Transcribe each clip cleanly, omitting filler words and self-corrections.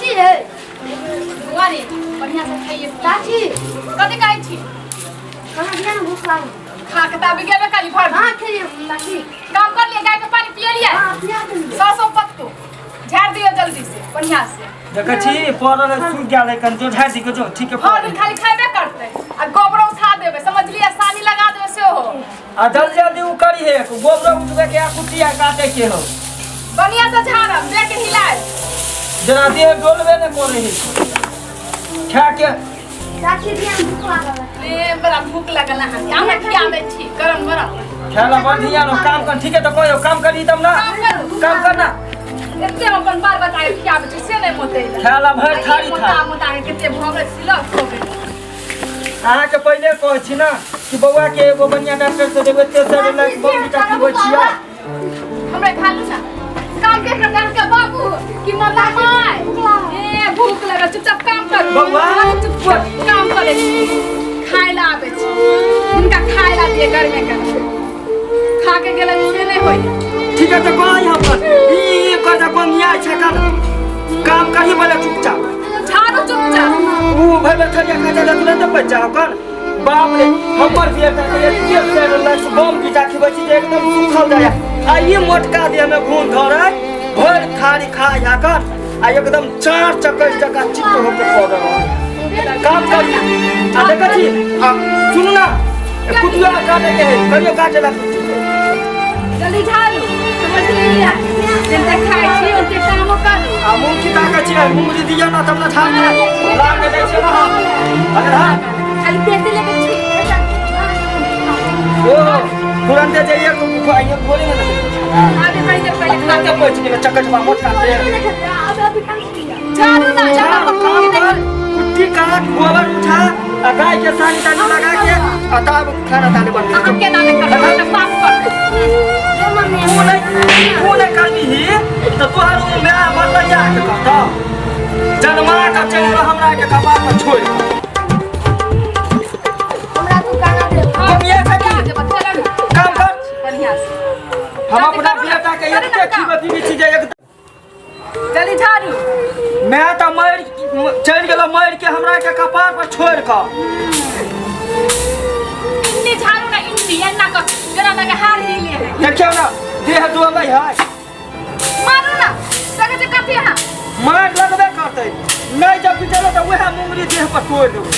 चाची है। बुआ रे, बढ़िया से खाइए। चाची। कथी कहै छी? खाना दिया ना, भूख लागल। खा के तऽ अभी गेबे काली भर। हाँ, खेलिए चाची। काम कर लिए, गाय के पानी पिए लिए। हाँ, पिया देलिए। सौ सौ पत्तो झाड़ दियो जल्दी से बढ़िया से। देखै छी पड़ल है, सूख गेल है, कनि जो झाड़ि दियौ जो ठीक है। भर दिन खाली खेबे करतै आ गोबरो उठा देबै, समझलियै? सानी लगा देबै सेहो। आ जल्दी जल्दी उ करी है, गोबरो उठबे के आ कुटिया काटे के हो। बढ़िया से झाड़ब दे के हिलाय। जेना देह डोलबे ने करे है खा के। चाची दिया, भूख लागल है। ए बड़ा भूख लगल अहाँके, हमरा खिया दै छी गरम गरम। खेला बढ़िया नो काम कर, ठीक है? तो कहियो काम करी तब ना। काम करू। काम करना। एते हम अपन बाल बच्चा के खियाबै छी से नहि मोतै। खेला भरि थारी मोटा खा। मोटा के कते भऽ गेल सिलक हो गेल। अहाँके पहिले कहै छी ना कि बौआ के एगो बढ़िया डॉक्टर से देबै, तेसर लाख बम खिबै छियै। हमरा खालू ना काम के कर के बाबू कि मरला माय। ए भूख लगल, चुपचाप काम कर। बौआ। चुप काम करे छी, खाय ला आबै छी हुनका, खाय ला दिए। गर्मे गर्मे खा के गेलै से नहि होई। ठीक है, तो कहाँ यहाँ पर ई कर जा बंगिया छै कर काम करी बोले चुपचाप। झाड़ू चुपचाप। ऊ भले थरिया खा जा तुरंत बच जाओ कर। बाप रे, हमर बेटा के एते से लक्स बम बीटा खिबै छी जे एकदम सूखल जाय आ ई मोटका देह में घून धरै भरि थारी खा या कर आ एकदम चार चक्कर जका चित्त होके पड़ल। काम करी आ देखै छी। आ सुनू ना, कुटिया काटे के है, करियो काटे ला कुट्टी। जल्दी झाड़ू, समझलियै? जते खाइ छी ओते कामो करू। आ मूँग की ताकै छियै? मूँगरी दियौ ना तब ना झाड़ ला के दै छियै ना हम। अगर हाँ खाली पेटे लेके छी। ओ तुरंते जाइए आइए बोले ना। आगे कहीं देर पहले अपना के पहुंच गेल चकटवा मोटका से। झाड़ू ना, झाड़ू। काम कर, कुट्टी काट, गोबर उठा आ गाय के सानी तानी लगा के आ तब खाना तानी बन। अहाँ केना नहि करबै तऽ साफ करबै। तू नहीं करबी तो तोहर उ my मरलै के कहतौ जन्मा के चलि गेलौ हमरा के कपार पर छोड़ि कऽ। हमरा तू खाना दे। बनिया छै की? काम कर। बढ़िया से। हम अपना बेटा के एते खिबै पीबै छी जे एकदम जल्दी झाड़ू। मैं तऽ मरि चलि गेलौ मरि के हमरा के कपार पर छोड़ि कऽ। इन्नी झाड़ू ना, इन्नी एन्ना कर जेना लगे हार हिले है। देखियौ ना, देह डोलै है। मारू ना, सगे जे कथी अहाँ मार लगबे करतै। नहि जब पिटेलो तऽ उएह मुंगरी देह पर तोड़ि देबै।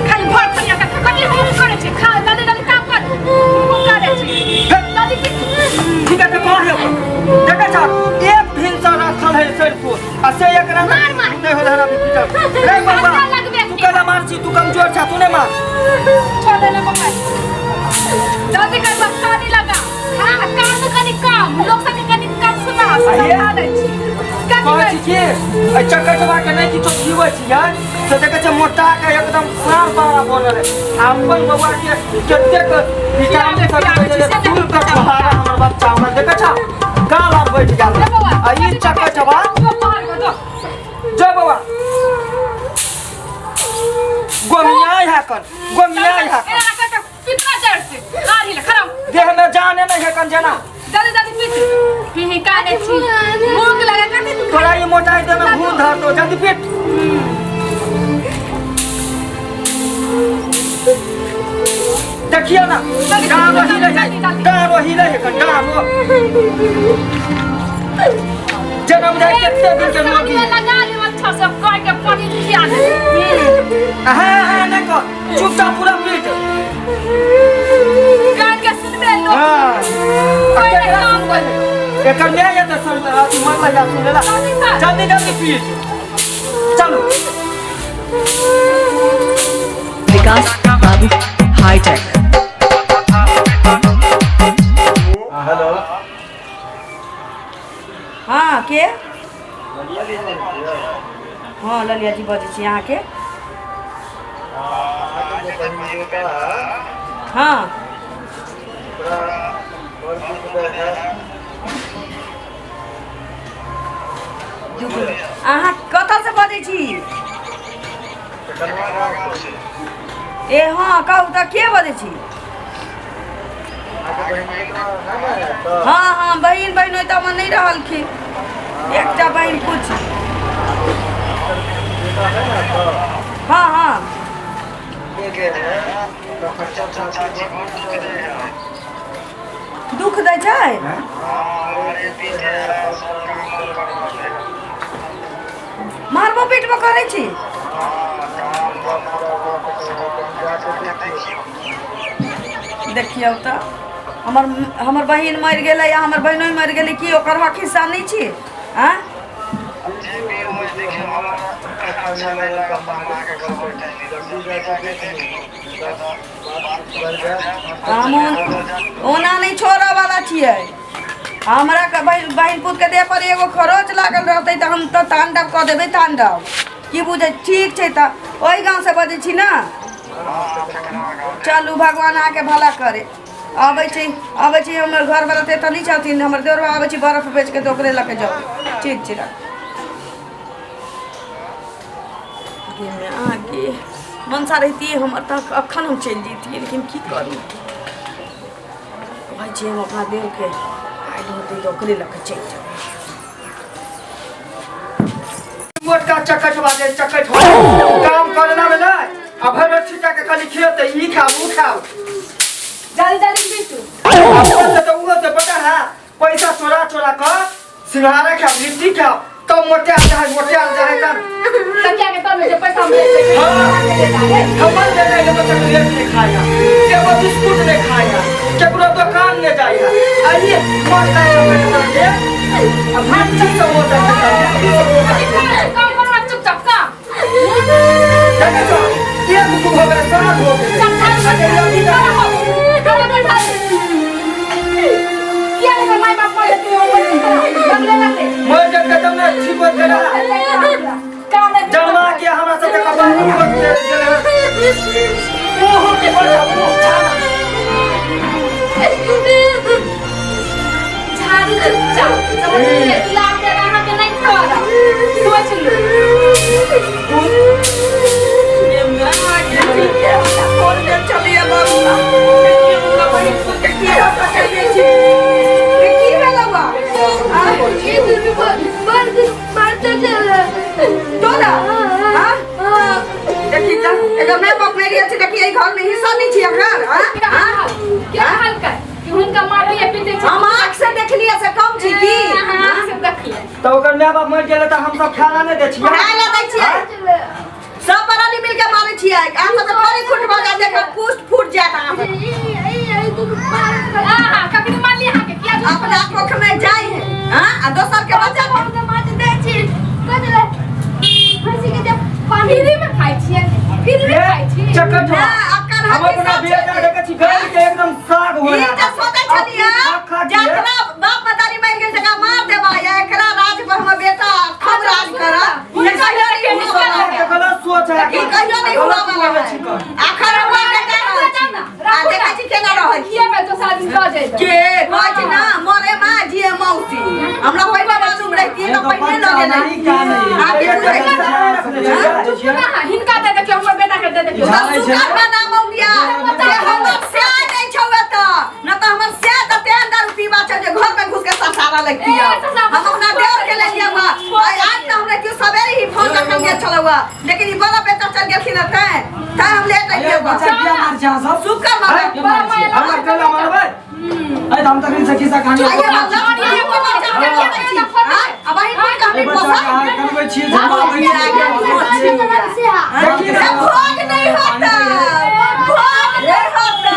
खाली भर थरिया के कथी हम करे छी? खा, जल्दी जल्दी काम कर। हम करे छी जल्दी। ठीक है, तऽ कह देखै छ एक भिनसर रखल है सरिसो आ से एकरा मार, मार। नहि होल हमरा भी पीटल रे बौआ। धक्का लगबे। तू केना मार छी? तू कमजोर छ, तू नहि मार। छोड़ देने पप्पा, जल्दी कर, बस पानी लगा। हाँ, काम कनी कम लोग सबके कनी कम सुना समझा दै छी। कथी कहै छी कि एहि चकटवा के नहि किछो खिबै छियै तऽ देखै छै मोटा के एकदम सार बारा बनल है। आ अपन बौआ के कतेक विटामिन सब दै छै, फूल के फुहारा हमर बच्चा हमरा देखै छ गाल आर बैठ गेल। आ ई चकटवा जो बौआ गोमिया है कन, गोमिया है कन। कितना जड़ से हार हिल खराब। देह में जाने नहीं है कन जेना। जल्दी जल्दी पीट ही ही काने छी, भूख लगे कथी तू। तोरा ई मोटाई देह में घून धरतो, जल्दी पीट। देखियो ना, डारो हिले है, डारो हिले है कन, डारो जनम जाय कते दिन के रोगी। लगा लियो अच्छा से कह के पानी खिया दे। हाँ हाँ, नहीं कह, चुपचाप पूरा पीट। कान के सुनबे लोग। हाँ। कोई नहीं काम करे। एकर में आया तो सर अथी मर लगा सुनेला। जल्दी जल्दी पीट, चलो। विकास बाबू हाईटेक। हेलो। हाँ, के? हाँ, ललिया जी बजै छी अहाँके। हाँ, अहाँ कतऽसँ बजै छी? ए हाँ, कहू तऽ, के बजै छी? हाँ हाँ, बहिन बहिन ओहि तऽ नहि रहलखिन, एकटा बहिन कुछ दुख दै छै मारबो पीटबो करै छी देखियौ तऽ हमर हमर बहिन मरि गेलै या हमर बहिनो मरि गेलै की ओकर हक हिस्सा नहि छी आँय हम ओना नहि छोड़ऽ वाला छियै हमरा के बहिन बहिन पुत के देह पर एगो खरोच लागल रहतै तऽ हम तऽ तांडव कऽ देबै तांडव की बुझै ठीक छै तऽ ओहि गाँवसँ बजै छी ने चलू भगवान अहाँके भला करे अबै छी अबै छी हमर घरवला तऽ एतऽ नहि छथिन हमर देवरबा आबै छी बर्फ बेचके तऽ ओकरे लऽ के जाउ ठीक छै राख गे माय गे मनसा रहितियै हमर तऽ अखन हम चलि जैतियै लेकिन की करू कहै छियै हम अपना देवके आयल होतै तऽ ओकरे लऽ के चलि जेबै मोटका चकटवा जे चकट हो काम करना में नहीं अब भर छिटा के खाली खेत ई खाओ ऊ खाओ जल्दी जल्दी पीटू अपन तो वो तो पता है पैसा चोरा चोरा कर सिंघाड़ा खाओ लिट्टी खाओ तब मोटे आ जाए मोटे आ जाए कर तकिया के तब जे पैसा हम लेते हाँ हमर बेटा के बच्चा चॉकलेट नहीं खाएगा केगो बिस्कुट नहीं खाएगा केकरो दुकान नहीं जाएगा आइए मोटका चकटवा के अब लिट्टी सब होता है लिट्टी सब होता है काम करना चुपचाप काम देखै छौ एक दू हो गेलै सात हो गेलै अच्छा अभी तक मर जात तब ने ठीक होत गेलै जन्मा के हमरा सबके कपार ऊपर गेलै ओहो के बड़ मुँह छाना झाड़ू चुपचाप समझलियै गुलाब के अहाँके नहि करब सोच लू तोरा हाँ? देखी तऽ एकर माय बाप मरि गेल छै देखी एहि घरमे हिस्सा नहि छी एकर हाँ? हाँ? के कहलकै कि हुनका मारलियै पीटै छै हम आँख से देखलियै से कम छी की अहाँ से देखलियै तऽ ओकर माय बाप मरि गेलै तऽ हमसब खाना नहि दै छियै खाय लए दै छियै सब प्राणी मिलके मारै छियै अहाँ सब तऽ बड़ी खुट भऽ जायत देखब पुष्ट फूट जायत अहाँ सब अहाँ कखनी मारलियै अहाँके किया झूठ अपना कोख में जाइ है हाँ आ दोसर के बच्चा फ्री में खाइ छियै फ्री में खाइ छी चक्कर ना अक्कर हम हकी अपना सब बेटा छै। देखै छी गैल के एकदम साग हो ई तऽ सोचै छलियै जकरा बाप मतारी मरि गेल तकरा मार देबा या एकरा राज पर हमर बेटा खूब राज करत ई कहियो नहि हुआ वाला है। गलत सोच है ई कहियो नहि हुआ वाला है आखर हुआ बेटा रहै छी। आ देखै छी केना रहै छी किया में दोसर दिन लऽ जइबै के कहै छै ना मरे माँ जिए मौसी हमरा पहिले मालूम रहितियै तऽ पहिले लऽ गेल रहितियै। आब की बुझै छी? ना हिनका दे देखियौ हमर बेटा के दे देखियौ तऽ सुगर बनाबौ दिया जे हमर स्याह नहि छौ एतऽ न तऽ हमर स्याह तऽ तेहन दारू पीबा छौ जे घर में घुस के ससारा लगतियै ए, ससारा हम अपना देवर के ले लिया हुआ आइ आज तऽ हमरा केओ सवेरे ही फोन रखल गेल छलौ हुआ लेकिन ई बड़ा बेटा चल गेलखिन हँ तैं तैं हम लेट अइलियै हुआ बच्चा किया मार छै अहाँ सब सुकर मारब हमरा केला मारबै अरे हम तखन से खिस्सा कहानी आइए मतलब हमको बच्चा के किया दै छी आँय? अब अहीं कोई कहानी ए बच्चा पोसब के अहाँ कनबै छी झगड़ा से भोग नहीं होता भोग नहीं होता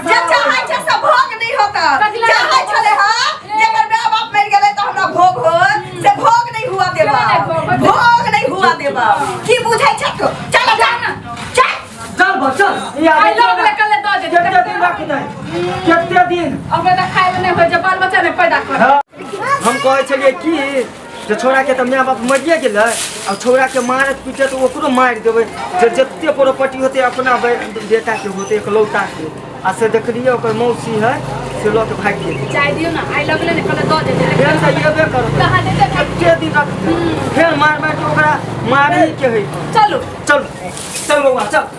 जे चाहै छै से भोग नहीं होता चाहै छलै हँ जेकर माय बाप मरि गेलै तऽ हमरा भोग होत से भोग नहीं हुआ देबा भोग नहीं हुआ देबा की बुझै छै तू चल जा चल चल बा चल आई लग ले कल दऽ जेतै कते दिन रखतै कते दिन ओकरा तऽ खाइ लए नहि होइ छै बाल बच्चा नहि पैदा कर हम कहै छलियै कि जे छौड़ाके तऽ माय बाप मरिए गेलै आ छौड़ाके मारत पीटत ओकरो मारि देबै जे जते प्रॉपर्टी होतै अपना बेटाके होतै एकलौताके आ से देखलियै ओकर मौसी है से लऽ के भागि गेलै जाय दियौ ने आई लगले ने कल दऽ जेतै फेर से अयबे करबै कहाँ देतै कते दिन रखतै फेर मारि मारि के ओकरा मारै के है चलू चल चल बौआ चल